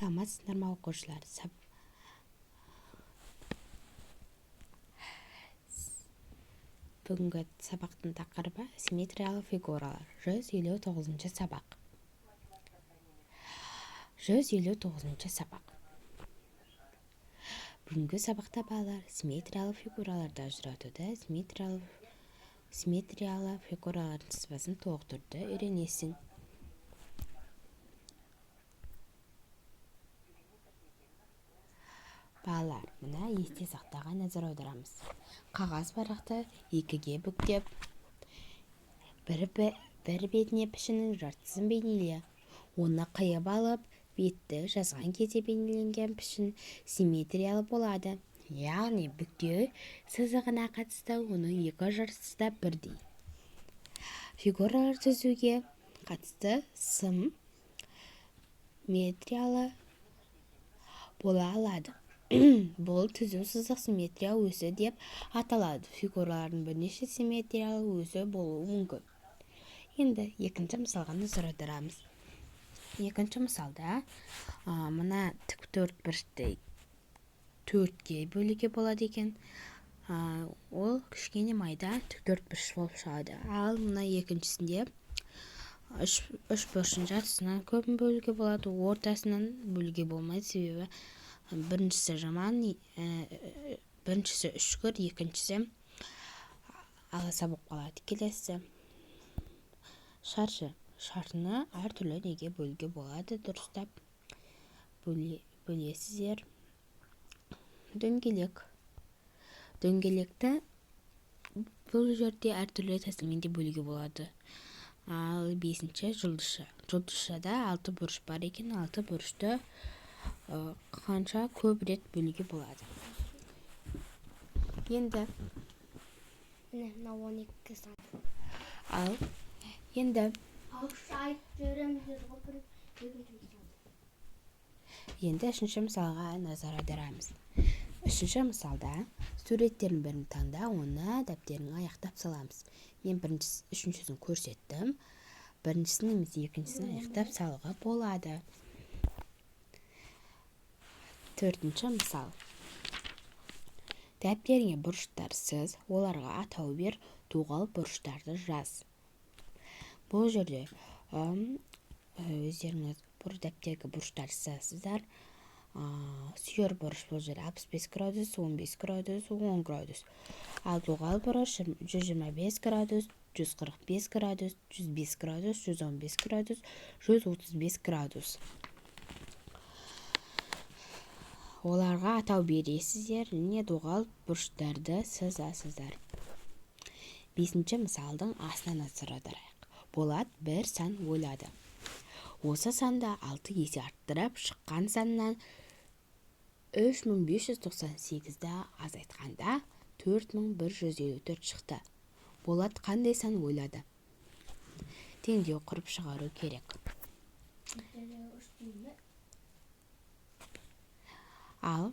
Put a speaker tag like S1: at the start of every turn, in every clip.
S1: Саламатсыздар ма, оқушылар? Бүгінгі сабақтың тақырыбы симметриялы фигуралар. 159-сабақ. 159-сабақ. Бүгінгі сабақта балалар симметриялы фигураларды ажыратуды, симметриялы фигуралардың сызбасын толықтыруды үйренесің. Балалар, мына есте сақтаған назар аударамыз. Қағаз парақты екіге бүктеп, бір бетіне пішіннің жартысын бейнеле. Оны қиып алып, бетті жазған кезде бейнеленген пішін симметриялы болады. Яғни бүктеу сызығына қатысты оның екі жартысы да бірдей. Фигуралар түзуге қатысты симметриялы бола алады. Бұл түзу сызық симметрия осі деп аталады. Фигуралардың бірнеше симметриялы осі болуы мүмкін. Енді екінші мысалға назар аударамыз. Екінші мысалда мына тік төрт бұрышты төртке бөлуге болады екен. Ол кішкене майда тік төрт бұрыш болып шығады. Ал мына екіншісінде үш бұрыштың жартысынан көбін бөлуге болады, ортасынан бөлуге болмайды, себебі біріншісі жаман, біріншісі үшкір, екіншісі аласа болып қалады. Келесі шаршы. Шаршыны әртүрлі неге бөлуге болады, дұрыстап бөлесіздер. Дөңгелек. Дөңгелекті бұл жерде әртүрлі тәсілмен де бөлуге болады. Ал бесінші жұлдызша. Жұлдызшада 6 бұрыш бар екен, 6 бұрышты қанша көп рет бөлуге болады. Енді
S2: мына 12 сан.
S1: Ал енді енді үшінші мысалға назар аударамыз. Үшінші мысалда суреттердің бірін таңда, оны дәптеріңе аяқтап саламыз. Мен үшіншісін көрсеттім. Біріншісін немесе екіншісін аяқтап салуға болады. Төртінші мысал. Дәптеріңе бұрыштар сыз, оларға атау бер, доғал бұрыштарды жаз. Бұл жерде өздеріңіз дәптерге бұрыштар сызасыздар. Сүйір бұрыш бұл жерде 65 градус, 15 градус, 10 градус. Ал доғал бұрыш 125 градус, 145 градус, 105 градус, 115 градус, 135 градус. Оларға атау бересіздер, және доғал бұрыштарды сызасыздар. Бесінші мысалдың астына назар аударайық. Болат бір сан ойлады. Осы санды 6 есе арттырып, шыққан саннан 3598-ді азайтқанда 4154 шықты. Болат қандай сан ойлады? Теңдеу құрып шығару керек. Ал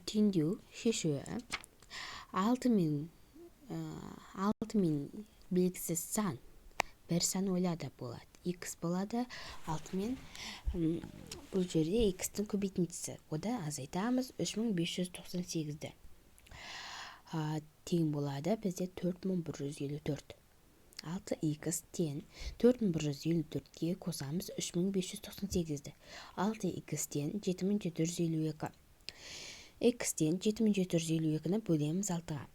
S1: теңдеу шешуі 6 мен белгісіз сан бір сан ойлады болады. X болады 6 мен бұл жерде x-тің көбейтіндісі. Ода азайтамыз 3598-ді. Тең болады бізде 4154. 6x тең 4154-ке қосамыз 3598-ді. 6x тең 7752. X тең 7752-ні бөлеміз 6-ға.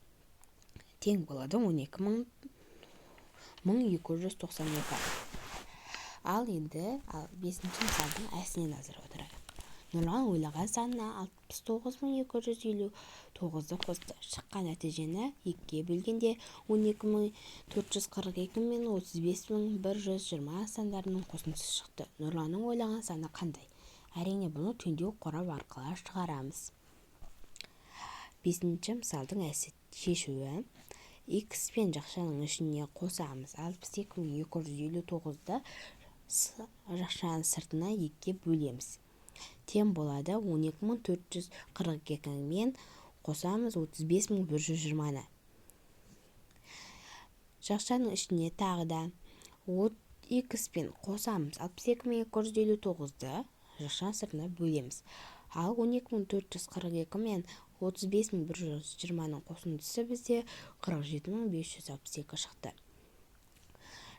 S1: Тең болады 12292. Ал енді бесінші мысалдың әсіне назар аударайық. Нұрлан ойлаған санына 69259-ды қосты. Шыққан нәтижені 2-ге бөлгенде 12442 мен 35120 сандарының қосындысы шықты. Нұрланның ойлаған саны қандай? Әрине, бұны теңдеу құрап арқылы шығарамыз. Бесінші мысалдың әсі шешуі. X пен жақшаның ішіне қосамыз 62259-ды жақшаның сыртына 2-ге бөлеміз. Тең болады 12442 мен қосамыз 35120-ны. Жақшаның ішіне тағы да X пен қосамыз 62259-ды Жақшаның сыртына бөлеміз. Ал 12 442 мен 35 120-ның қосындысы бізде 47 562 шықты.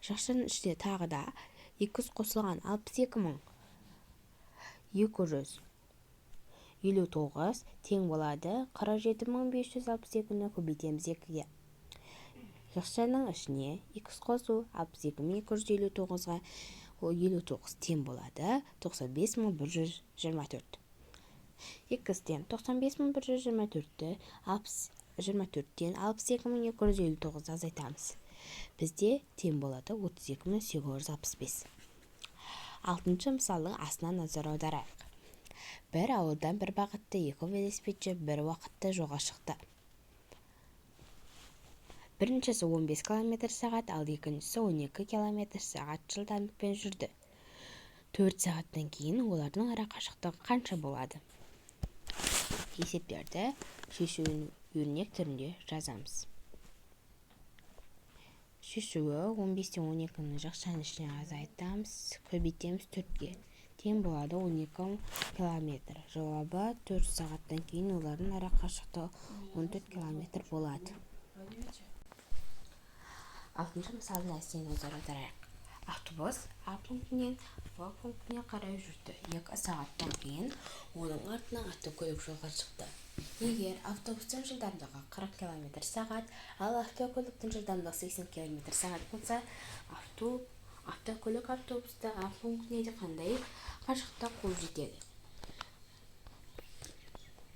S1: Жақшаның ішінде тағы да х қосылған 62 259 тең болады 47 562-ні көбейтеміз екіге. Жақшаның ішіне х қосу 62 259-ға 59 тең болады 95 124. Х тең 95 124-ті 24-тен 62 259-ды азайтамыз. Бізде тең болады 32 865. Алтыншы мысалдың астына назар аударайық. Бір ауылдан бір бағытта екі велосипедші бір уақытта жолға шықты. Біріншісі 15 км сағат, ал екіншісі 12 км сағат жылдамдықпен жүрді. 4 сағаттан кейін олардың ара қашықтығы қанша болады? Есептерді шешуін өрнек түрінде жазамыз. Шешуі: 15-тен 12-ні жақшаның ішіне азайтамыз, көбейтеміз 4-ке, тең болады 12 километр. Жауабы: 4 сағаттан кейін олардың ара қашықтығы 14 километр болады. Алтыншы мысалдың әсіне назар аударайық. Автобус А пунктінен В пунктіне қарай жүрді. 2 сағаттан кейін оның артынан автокөлік жолға шықты. Егер автобустың жылдамдығы 40 км сағат, ал автокөліктің жылдамдығы 80 км сағат болса, автокөлік автобусты А пунктіне қандай қашықтықта қуып жетеді?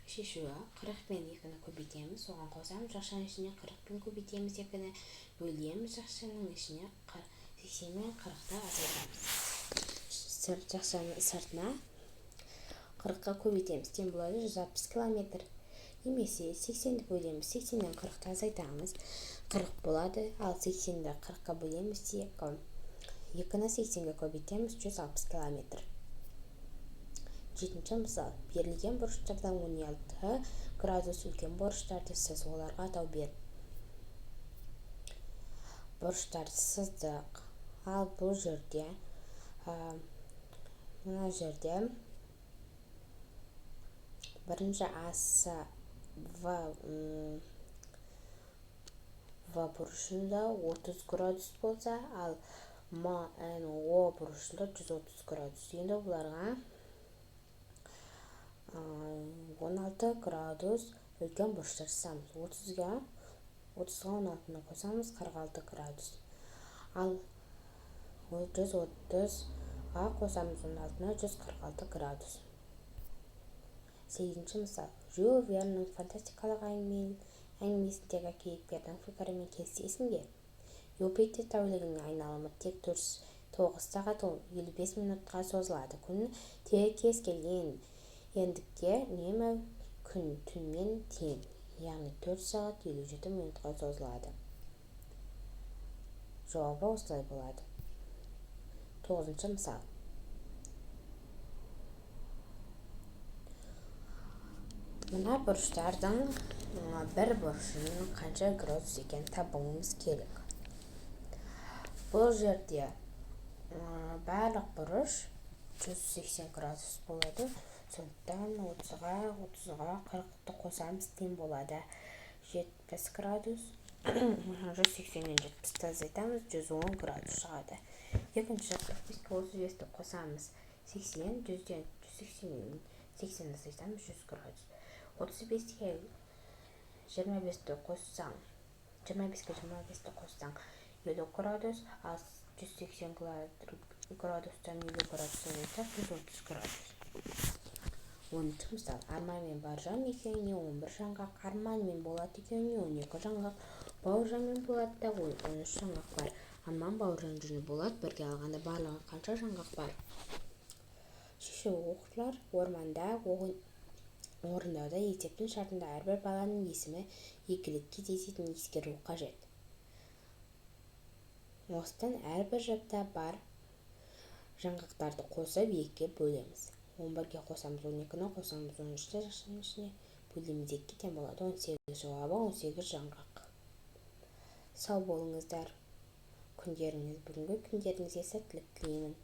S1: Шешуі: 40 пен 2-ні көбейтеміз, оған қосамыз, жақшаның ішіне 40 пен көбейтеміз 2-ні, бөлеміз, жақшаның ішіне 80 мен 40-ты азайтамыз. Жақшаның сыртына 40-қа көбейтеміз, тең болады 160 километр. Немесе 80-ді бөлеміз, 80-нен 40-ты азайтамыз, 40 болады, ал 80-ді 40-қа бөлеміз 2. 2-ні 80-ге көбейтеміз, 160 километр. Жетінші мысал. Берілген бұрыштардан 16 градус үлкен бұрыштарды сыз, оларға атау бер. Бұрыштарды сыздық. Ал бұл жерде, мына жерде бірінші А С В бұрышында 30 градус болса, ал М Н О бұрышында 130 градус. Енді бұларға 16 градус үлкен бұрыштар сызамыз. 30-ға 16-ны қосамыз, 46 градус. Ал 130-ға қосамыз 16-ны, 146 градус. Сегізінші мысал. Жюль Верннің фантастикалық әңгімесіндегі кейіпкердің пікірімен келісесің бе? Юпитер тәулігінің айналымы тек 9 сағат 55 минутқа созылады. Күн кез келген ендікте үнемі күн түнмен тең, яғни 4 сағат 57 минутқа созылады. Жауабы осылай болады. Тоғызыншы мысал. Мына бұрыштардың бір бұрышының қанша градус екенін табуымыз керек. Бұл жерде барлық бұрыш 180 градус болады. Сондықтан 30-ға 40-ты қосамыз, тең болады 70 градус. 180-нен 70-ті азайтамыз, 110 градус шығады. Екінші, 45-ке 35-ті қосамыз, 80, 100-ден 180-нен 80 азайтамыз, 100 градус. 35-ке 25-ті қоссаң, 25-ке 25-ті қоссаң, 50 градус, ал 180 градустан 50 градус азайтсақ, 130 градус. 10-мысал. Арман мен Бауыржан екеуіне 11 жаңғақ, Арман мен Болат екеуіне 12 жаңғақ, Бауыржан мен Болатта 13 жаңғақ бар. Арман, Бауыржан және Болат бірге алғанда барлығы қанша жаңғақ бар? Шешу. Оқушылар орманда орындауда есептің шартында әрбір баланың есімі екі рет кездесетінін ескеру қажет. Осыдан әрбір жұпта бар жаңғақтарды қосып, екіге бөлеміз. 11-ге қосамыз 12-ні, қосамыз 13-ті, жақшаның ішіне бөлеміз екіге, тең болады 18. Жауабы: 18 жаңғақ. Сау болыңыздар. Күндеріңіз, бүгінгі күндеріңізге сәттілік тілеймін.